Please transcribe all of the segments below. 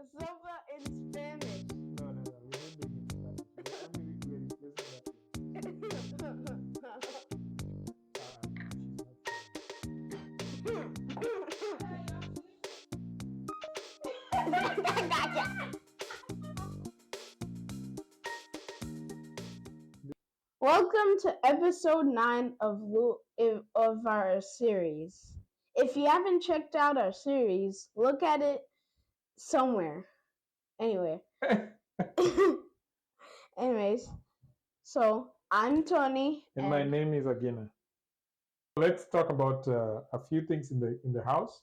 The sofa in Spanish. No, no, no. We're not doing it in Spanish. We're only we're replacing that thing. Ah, she's not funny. Gotcha. Welcome to episode 9 of our series. If you haven't checked out our series, look at it somewhere. Anyway. Anyways, so I'm Tony. And my name is Agina. Let's talk about a few things in the house.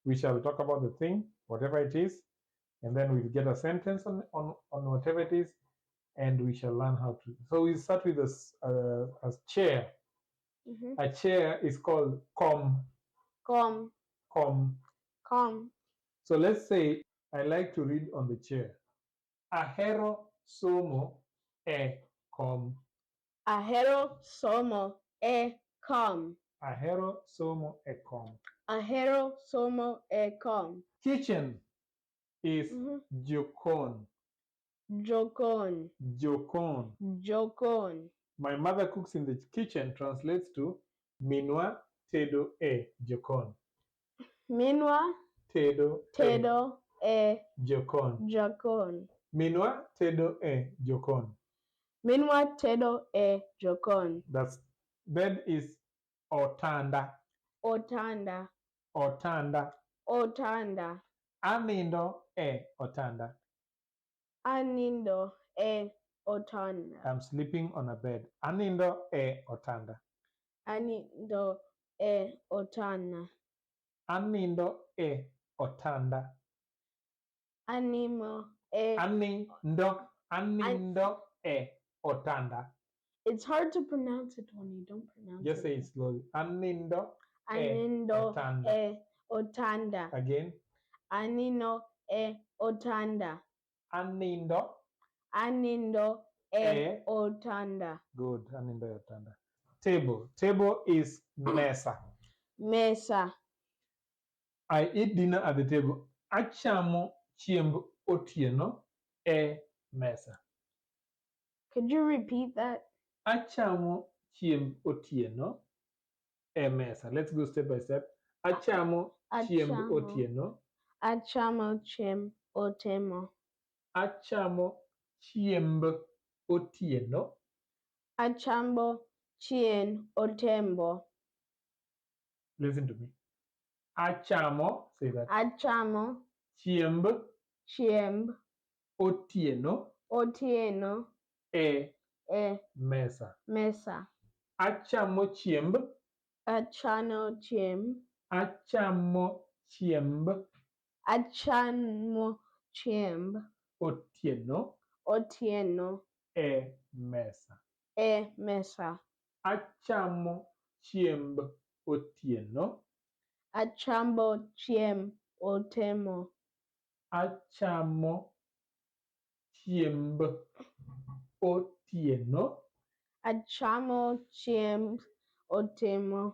We shall talk about the thing, whatever it is, and then we'll get a sentence on whatever it is, and we shall learn how to. So we start with a chair. A chair is called kom. Kom. Kom. Kom. So let's say I like to read on the chair. Ahero somo e kom. Ahero somo e kom. Ahero somo e kom. Ahero somo e kom. Kitchen is jokon. Jokon. Jokon. Jokon. My mother cooks in the kitchen translates to Minwa tedo e jokon. Minwa Tedo e tedo e jokon. Jokon. Minwa tedo e jokon. Minwa tedo e jokon. That's bed is otanda. Otanda. Otanda. Otanda. Anindo e otanda. Anindo e otanda. I'm sleeping on a bed. Anindo e otanda. Anindo e otanda. Anindo e otanda. Animo e Anindo. Anindo e otanda. It's hard to pronounce it, Tony. Don't pronounce Just it. Say it slowly. Anindo e Anindo otanda. E otanda. Again. Anino e otanda. Anindo. Anindo e E. otanda. Good. Anindo e otanda. Table. Table is mesa. Mesa. I eat dinner at the table. Achamo chiemb otieno e mesa. Could you repeat that? Achamo chiemb otieno e mesa. Let's go step by step. Achamo chiemb Achamo. Otieno. Achamo chiem otemo. Achamo chiemb otieno. Achambo chien otembo. Listen to me. Achamo, say that. Achamo Chiemb chiemb otieno otieno e e mesa. Mesa. Achamo chiemb. Achano chiemb. Achamo chiemb Achamo chiemb otieno otieno e mesa. E mesa. Achamo chiemb otieno. Achambo chiem otemo. Achamo chiemb otieno. Achamo chiemb otemo.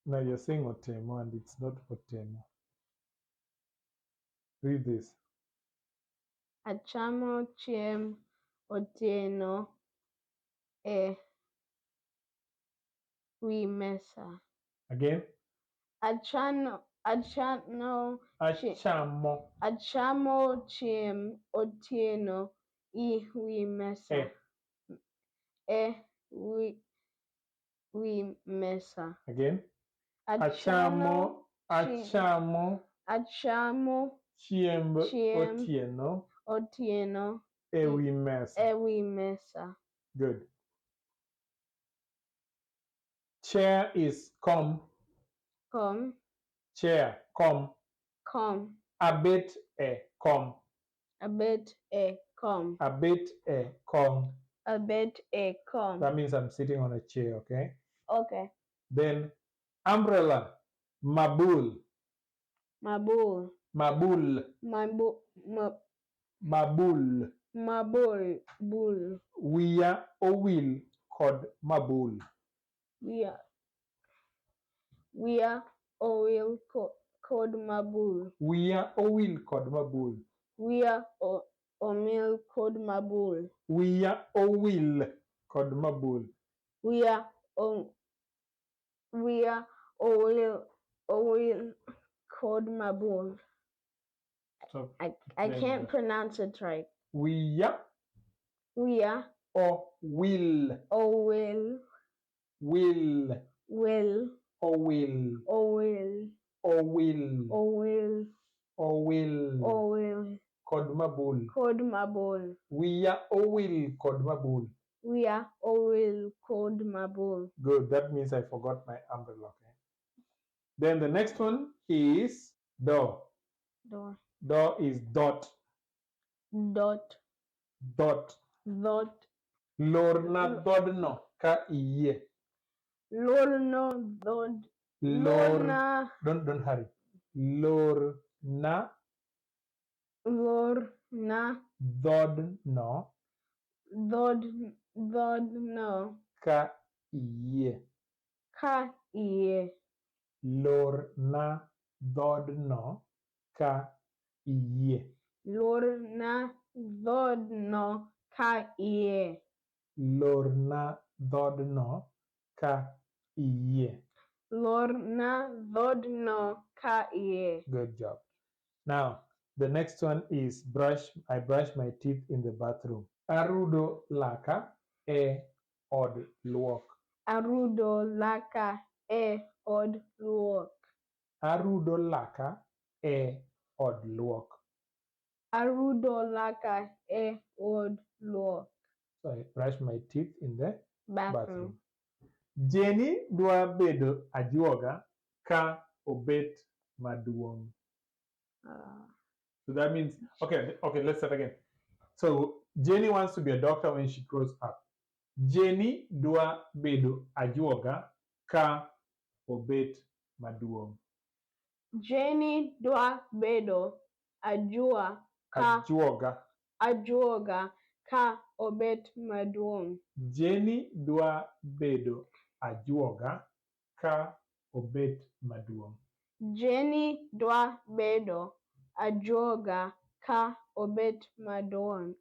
Now you're saying otemo and it's not otemo. Read this. Achamo chiemb otieno e wi mesa. Again. Achano achano Achamo. Achamo chiemb otieno e wi mesa. E. E wi mesa. Again. Achamo. Achamo Achamo chiemb chiemb otieno otieno e wi mesa. E wi mesa. Good. Chair is kom. Kom. Chair. Kom. Kom. Abet e kom. Abet e kom. Abet e kom. Abet e kom. That means I'm sitting on a chair, okay? Okay. Then umbrella. Mabul. Mabul. Mabul. Mabu ma, Mabul. Mabul. Bul. Wiya owil kod mabul. Wiya owil kod mabul. Wiya owil kod mabul. Wiya omil kod mabul. Wiya owil kod mabul. Wiya owil kod mabul. So I can't pronounce it right. Wiya. Wiya. Owil. Owil. Will. Will. Owil. Owil. Owil. Owil. Owil. Owil. Kod mabul. Kod mabul. Wiya owil kod mabul. Wiya owil kod mabul. Good. That means I forgot my umbrella. Okay. Then the next one is door. Door. Door is dot. Dot. Dot. Dot. Lorna dodno ka iyie. Lorna dod. Lorna. Don't hurry. Lorna. Lorna. Dodno. Dodno. Ka iyie. Ka iyie. Lorna dodno ka iyie. Lorna dodno ka iyie. Lorna dodno ka iyie. Lorna dodno ka iyie. Good job. Now, the next one is brush. I brush my teeth in the bathroom. Arudo laka e od luok. Arudo laka e od luok. Arudo laka e od luok. Arudo laka e od luok. So I brush my teeth in the bathroom. Jenny dwa bedo ajuoga ka obet maduong'. So that means, okay, let's start again. So Jenny wants to be a doctor when she grows up. Jenny dwa bedo ajuoga ka obet maduong'. Jenny dwa bedo ajuoga ka obet maduong'. Jenny dwa bedo ajuoga ka obet maduong'. Jenny dwa bedo ajuoga ka obet maduong'.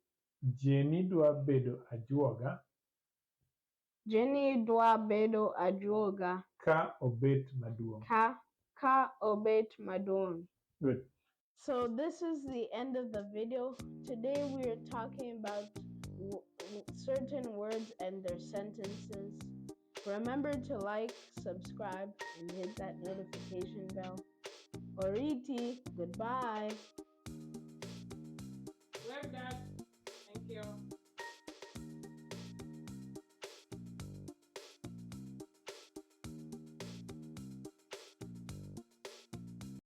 Jenny dwa bedo ajuoga. Jenny dwa bedo ajuoga ka obet maduong'. Ka obet maduong'. Good. So this is the end of the video. Today we are talking about certain words and their sentences. Remember to like, subscribe, and hit that notification bell. Oriti, goodbye. Well done.